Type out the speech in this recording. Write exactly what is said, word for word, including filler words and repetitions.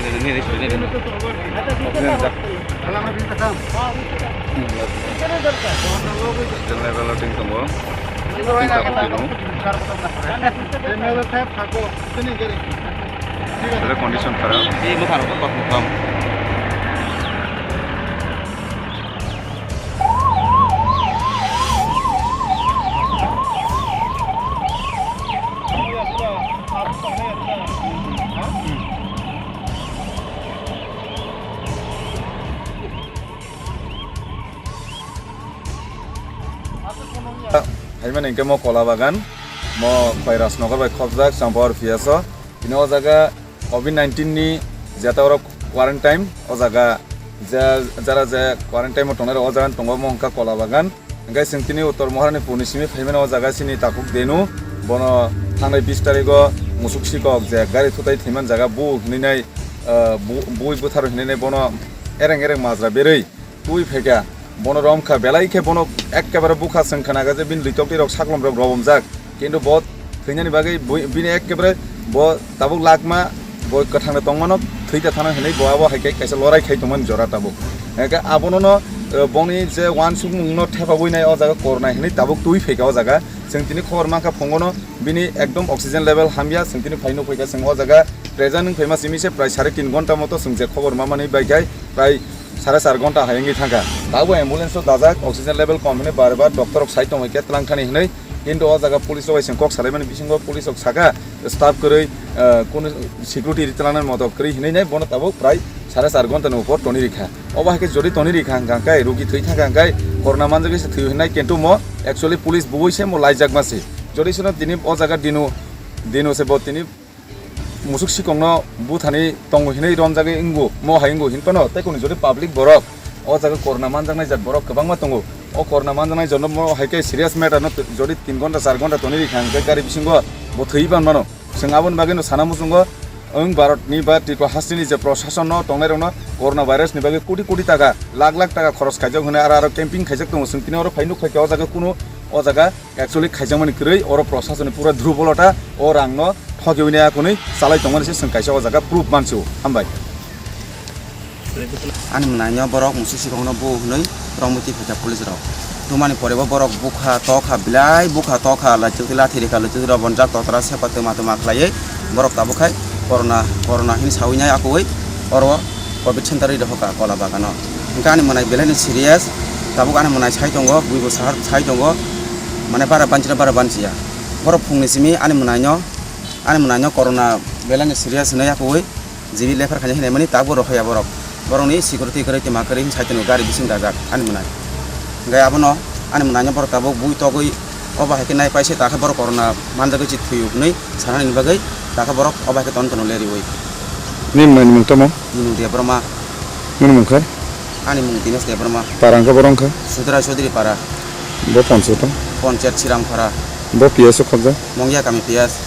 Oxygen jak. Oxygen level o ting tongo. Ting tongo. Condition kharap. Haimani hingke mo kola bagan, mo Khairasnagar bai khopjak, Champahor P S o. Bini o jaga covid nineteen ni jeta oro quarantine, o jaga je, jara je quarantine o tongnai rok o jaga tongo, mo hingka kola bagan. Hingke chwng tini Uttor Mohorani puni simi phaimani o jaga chini takhuk Denu, bono thangnai bis tarigo musuk sikok je gari thutai thwiman jaga bu hinui nai, ah, bu-, bui butharo hinui nai bono ereng ereng majra berwi twi phaikha. Bono romkha, belai khe bono ekkebare bukha, chwng khnaga je bini luitok twi rok saklom rok robomjak. Kintu bo thwinani bagwi bui-, bini ekkebare bo tabuk lakma, bo kwthangno tongmano, thwi ta thana hinwi bo abo hai khe kaisa lorai khai tongmani jora tabuk. Hingke abono no, eh, boni je uansukmung no thepagwi nai o jaga kornai hinwi tabuk twi phaikha o jaga. Chwng tini khobor mankha phungono bini ekdom oxygen level hamya, chwng tini phai nukphaikha chwng o jaga present wng phaima simi se prai sare tin ghonta moto chwng je khobor mamani bai khai prai sare char ghonta hai wngwi thangkha. Tabuk ambulance o dajak, oxygen level kom hinwi bar bar doctor rok sai tongwi khe twlang thani hinwi. Kintu o jaga police rok bai chwng kok salaimani bisingo police rok saka staff kwrwi, ah, kunu security ri twlangnani moto kwrwi hinwi nai bono tabuk prai sare char ghonta ni upor toni rikha. Obo hai khe jodi toni rikha hwnkha hwnkhe rugi thwi thangkha hwnkhe corona manjagwi se thwi hinai kintu mo actually police bui se mo laijakma se. Jodi seno tini o jaga dino, dino se bo tini musuk sikongno buthani tongo hinwi romjagwi wngo, mo hai wngo hinphano tei kunu jodi public borok o jaga corona manjaknai jat borok kwbangma tongo. O corona manjaknai jatno mo hai khe serious matter no t-, jodi tin ghonta char ghonta toni rikha hwnkhe gari bisingo bo thwi ban mano. Chwng aboni bagwino sana muchungo wng Bharat ni ba Tripura hasteni je proshason no tongnai rokno corona virus ni bagwi koti koti taka, lakh lakh taka khoros khaijak hwnwi aro aro camping khaijak tongo. Chwng tini oro phai nukphai khe o jaga kunu o jaga actually khaijakmani kwrwi, oro prosasoni pura drubolota o rangno thokiwi nai akhunwi chalai tongmani se chwng kaisa o jaga proof mansiwo. Hambai. Ani mwnaino borok musuk sikokno bu hwnwi romwi twi phaikha police rok. Tumani pore bo borok bukha tokha, belai bukha tokha, laithok lathi rikha, laithok rok bonjak totra sepa twma twma khlaiwi borok tabuk khai corona, corona hwnwi sawi nai akhunwi oro covid center rwi rohorkha Kola Bagano. Hwnkhe ani mwnai belai no serious, tabuk ani mwnai sai tongo, buibo sahar sai tongo, mane bara banchina bara banchiya. Borok phungni simi ani mwnaino, ani mwnaino corona belai no serious hinwi akhunwi G B lephar khaina hinwi mani tabuk rohorya borok. Borokni security kwrwi twma kwrwi sai tongo gari bising dajak ani mwnai. Hwnkhe abono ani mwnaino borok tabuk bui togwi obo hai khe nai paise takhe borok corona manjagwi se thwiyo hwnwi sanani bagwi takhe borok obo hai khe ton tono leriwi. Nini mwnai ni mung tamo? Nini mung Debbarma. Nini mung khe? Ani mung Dinesh Debbarma. Para wngkha borok wngkha? Sudra Chaudhary para. Bo ponchayat o? Ponchayat Sirangphara. Bo P S o khobjak? Mongya kami P S.